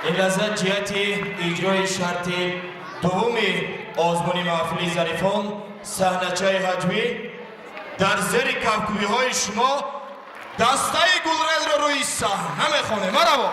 Ин лаҳза ҷиҳати иҷрои шарти дуввуми озмуни маҳфили зарифон саҳначаи ҳаҷвӣ дар зери кафкӯбиҳои шумо дастаи гулрезро рӯи саҳна мехонем. Мараво!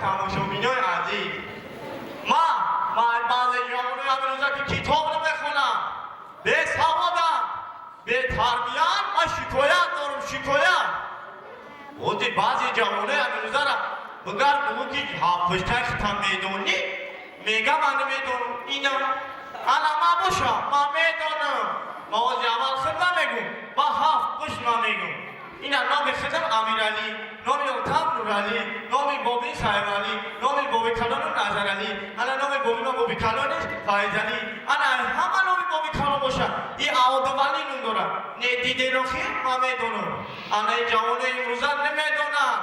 Тамошобинои азиз, ман баъзе ҷавонои ҳаминрӯза ки китоб намехонам, бесаводам, бетарбиян, ман шикоят дорам, шикоят. Ози баъзе ҷавонои ҳаминрӯзара бигар бугӯ ки ҳафтпуштаи хитам медонӣ, мега ман намедонам. Ина ана ман бошам, ман медонам. Ман ози аввал худ намегӯм, ман ҳафт пушт ман мегӯм. Ина номи худам Амиралӣ, номи отам Нуралӣ, номи боби Сайфалӣ, номи боби калонам Назаралӣ, ана номи боби ман боби калониш Файзалӣ, ана ҳама номи боби калон бошад, и Аодувалӣ ном дорад. Не диденохи ман медонам. Ана ин ҷавонои имрӯза намедонанд.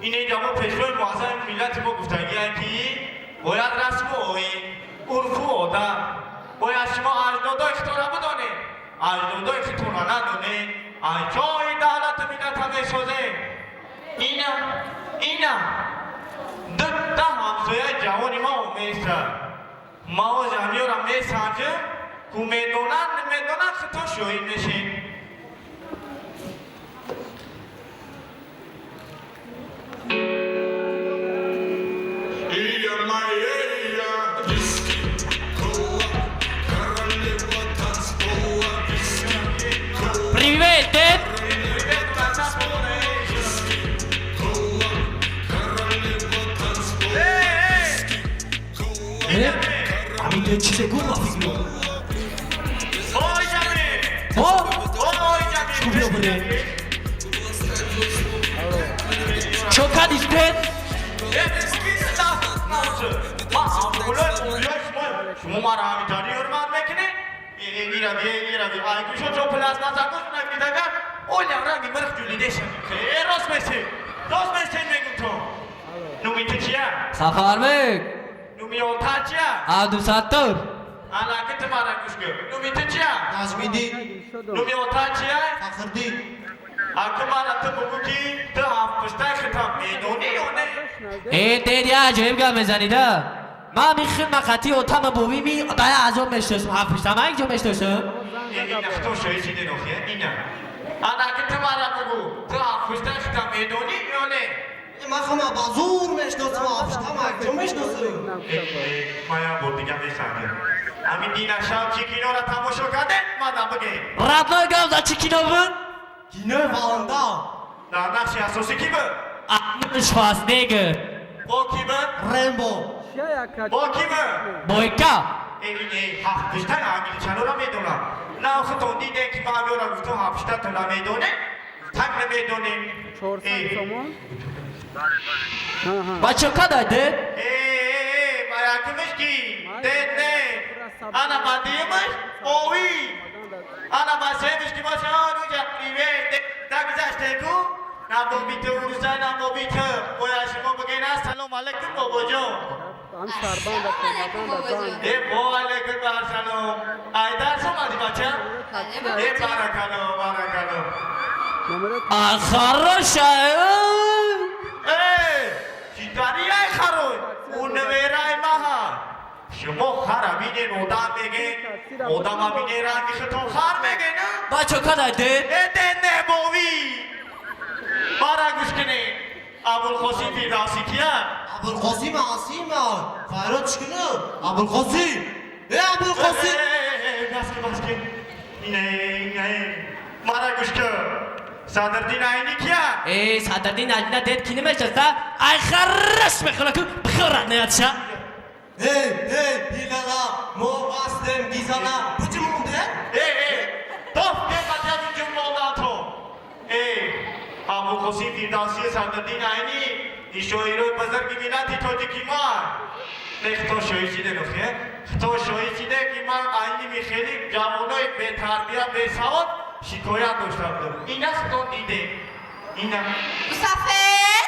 Ин ҷавон пешвои муаззами миллати мо гуфтагианд, ки бояд расму оин, урфу одат, бояд шумо аҷдодои худтонро бидонед. Аҷдодои худтонро надонед, аз ҷои давлату миллата месозем. Ина, ина дута ҳамсояи ҷавони ма оместа. Ма ози ҳамёра месанҷам, ку медонанд, намедонанд, худтон шоҳид мешед. Привет, дед! Ами дед чизе гуфт, ма фикр мекунам. Ой, ҷами! О! Ой, ҷами! Чӣ биё бире? Чо кардиш, дед? Шумо маро ҳаминтари ҳурмат мекунед? Мирави, мирави, ай кушо чо пластмасса гӯш накидагар, олям ранги мирх ҷулидеша. Хе, рост месед, рост месед мегум то. Нуми ту чия? Сафарбек! Нуми ота чия? Абдусаттор! Алаки ту мара гӯш кун. Нуми ту чия? Наҷмиддин. Нуми ота чия? Фахриддин. Аку мара ту бугӯ ки ту ҳафтпуштаи хитам медонӣ ё не? Э, дед, я аҷоиб гап мезанида. Ман михел мақати отама бобими бая азоб мешиносам, ҳафтпуштам як ҷо мешиносам. Ина хитон шоҳид шиде нохия, ина. Анаки ту мара бугӯ, ту ҳафтпуштаи хитам медонӣ ё не? Ман хама ба зур мешиносам, ҳафтпуштам як ҷо мешиносам. Ман як бор дига месангам. Ҳамин динашав чӣ киноро тамошо кардем, мадам бигӯ. Родной гап за чӣ кино буд? Кинои Валанда. Дар нақши асосӣ кӣ буд? Арнольд Шварценеггер. Бо кӣ буд? Рембо. Бо кӣ буд? Бойка. Э, ин ҳафтпуштаи англичаноро медонам. На худтон дидем ки ман ҳамёра гуфтам ҳафтпуштатон намедонем, так намедонем. 400 сомон. Ба чо кадай, дед? Э, ба якумиш ки дед не. Ана ба дуюмиш овӣ. Ана ба сеюмиш ки боша нуҷа привет дагзаште ку. На боби ту урусай, на боби ту. Бояд шумо бигӯед ассалому алайкум бобоҷон. Ҳам сарбанд бобоҷон. Э, во алайкум ассалом. Ай дарс омадӣ бача? Э, баракалло, баракалло. А хорошая. Э, читари ай харой? Ӯ неверай маҳа. Шумо хара бинен одам мегӯед, одама бинен ранги худтон хар мегӯед, на? Ба чо кадай, дед? Э, дед небовӣ. Мара гӯш кунед. Абулқосим Фирдавсӣ кия? Абулқосим Асима. Фарёд кунӣ. Абулқосим. Э, Абулқосим. Бас ки, бас ки. Ине, ине. Мара гӯш кун. Садриддин Айнӣ кия? Э, Садриддин Айнӣ дед ки намешинаса? Ай хорош мехона ку бихор родноятша. Эй, эй, пилала, мо ҳастем гизала. Почему дед? Э, э, тоф беқатияти ҷумболдато. Э, Абулқосим Фирдавсию Садриддин Айнӣ ин шоирои бузурги миллати тоҷики мо. Не хто шоҳид нохе? Хто шоҳид шиде ки ман айни хеле ҷавонои бетарбия, бесавод шикоят дошта будам. Ина хто диде. Ина. Мусафир!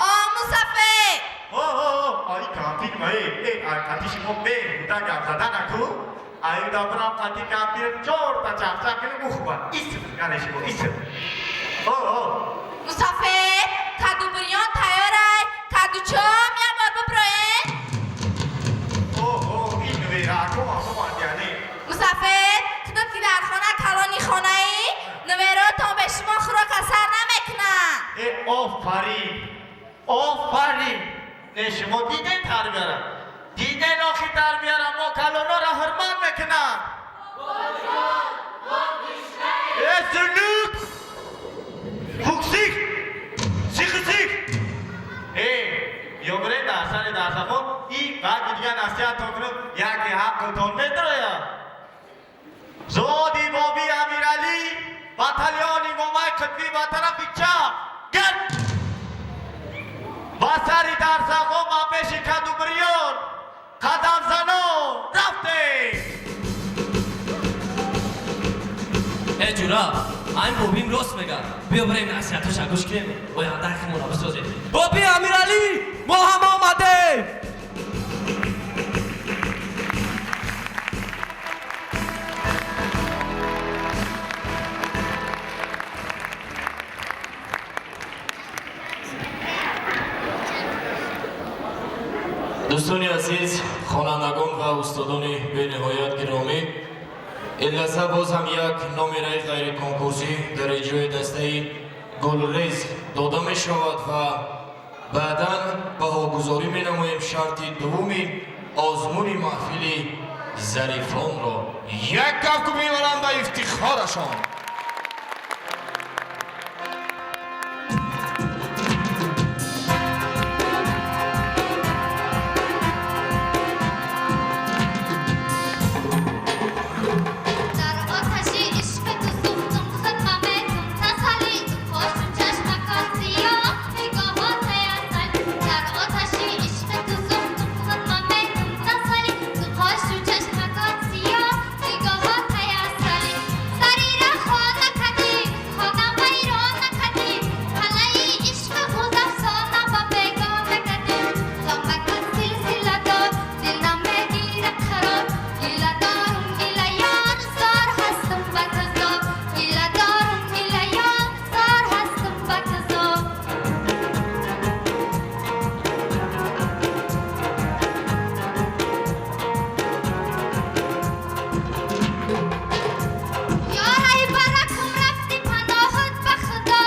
О, Мусафир! О, о, о, ай кампир ма, э, ай қати шумо беҳуда гап зада наку. Ай дабрам қати кампир чорта чақчақ кунем бухӯба. Исм, яъне шумо исм. О, о. Мусафир, каду бирён тайёрай, каду чом я бор биброен. О, о, ин верако омад яъне. Мусафир, худат ки дар хона калони хонаӣ, нуверотон бе шумо хӯрок асар намекунанд. Э, офарин, офарин. Не шумо диден тарбияра? Диден охи тарбияра мо калонора ҳурмат мекунанд. Э, сунук! Фуксик! Сихсик! Э, ёбре дар сари дарсахон и баъди дигар насиҳаттон кунам, яке ҳаққатон медрояд. Зоди боби Амиралӣ, батальони момаи қутбӣ ба тарафи чап гард! Ба сари дарсахон ба пеши кадубриён қадамзанон рафтем! Э ҷура, айн бобим рост мегӯяд. Биё бирем насиҳатоша гӯш кунем, оянда химона бисозем. Боби Амиралӣ, мо ҳам омадем! Дӯстони азиз, хонандагон ва устодони бениҳоят гиромӣ, ин лаҳза боз ҳам як номераи ғайриконкурсӣ дар иҷрои дастаи Гулрез дода мешавад ва баъдан баҳогузорӣ менамоем шарти дуввуми озмуни маҳфили зарифонро. Як кафку мебаранд ба ифтихорашон. Дар оташи ишқи ту сӯхтум, хидмат метум тасалли, ту қошум чашмакон сиёҳ, нигоҳот асал. Дар оташи ишқи ту сӯхтум, хидмат метум тасалли, ту қошу чашмакон сиёҳ, нигоҳот асал. Сарира хона кадӣ, хона вайрона кадӣ, қалъаи ишқи худ афсона ба бегона кадӣ. Ғамакат силсила дор, дил намегирад қарор, гила дорум гила ёр, зор ҳастам ба ту зор, гила дорум гила ёр, зор ҳастам ба ту зор. Ёр ай баракум рафтӣ паноҳат ба Худо,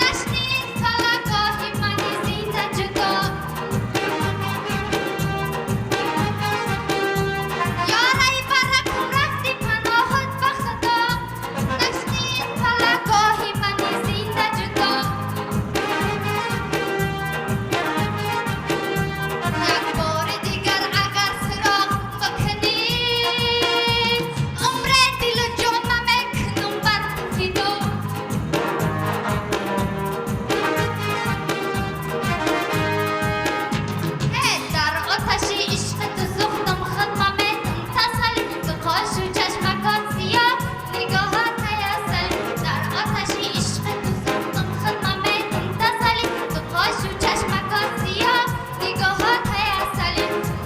нашнид фалакоҳи мани зинда ҷудо. Ёр ай баракум рафтӣ паноҳат ба Худо, нашнид фалакоҳи мани зинда ҷудо. Як бори дигар агар суроғ бикунӣ, умре дилу ҷонма мекунам бар ту фидо. Э, дар оташи ишқи ту сӯхтам, хидмат метум тасалли, ту қошу чашмакон сиёҳ, нигоҳат асал. Дар оташи ишқи ту сӯхтам, хидмат метум тасалли, ту қошу чашмакон сиёҳ, нигоҳат асал.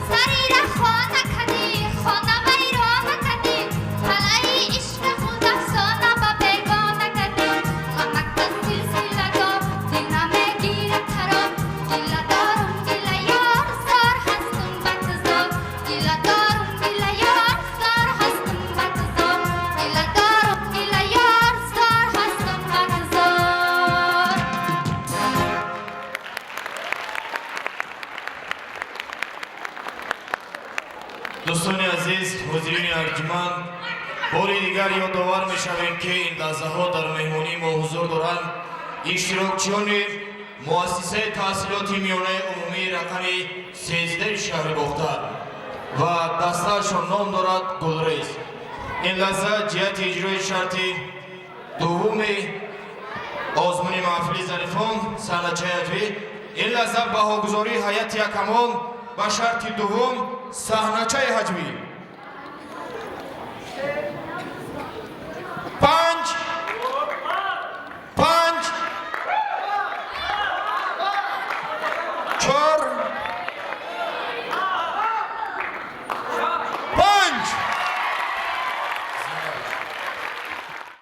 Сарира хона кадӣ, хона вайрона кадӣ, қалъаи ишқи худ афсона ба бегона кадӣ. Ғамакат силсила дор, дил намегирад қарор, гила дорум гила ёр, зор ҳастам ба ту зор, гила дорум гила ёр, зор ҳастам ба ту зор, гила дорум гила ёр, зор ҳастам ба ту зор. Дӯстони азиз, ҳозирини арҷуманд, бори дигар ёдовар мешавем, ки ин лаҳзаҳо дар меҳмонии мо ҳузур доранд иштирокчиёни муассисаи таҳсилоти миёнаи умумии рақами 13 шаҳри Бохтар ва дастаашон ном дорад Гулрез. Ин лаҳза ҷиҳати иҷрои шарти дуввуми озмуни маҳфили зарифон саҳначаи ҳаҷвӣ, ин лаҳза баҳогузории ҳайати ҳакамон Ба шарти дуввум, саҳначаи ҳаҷвӣ.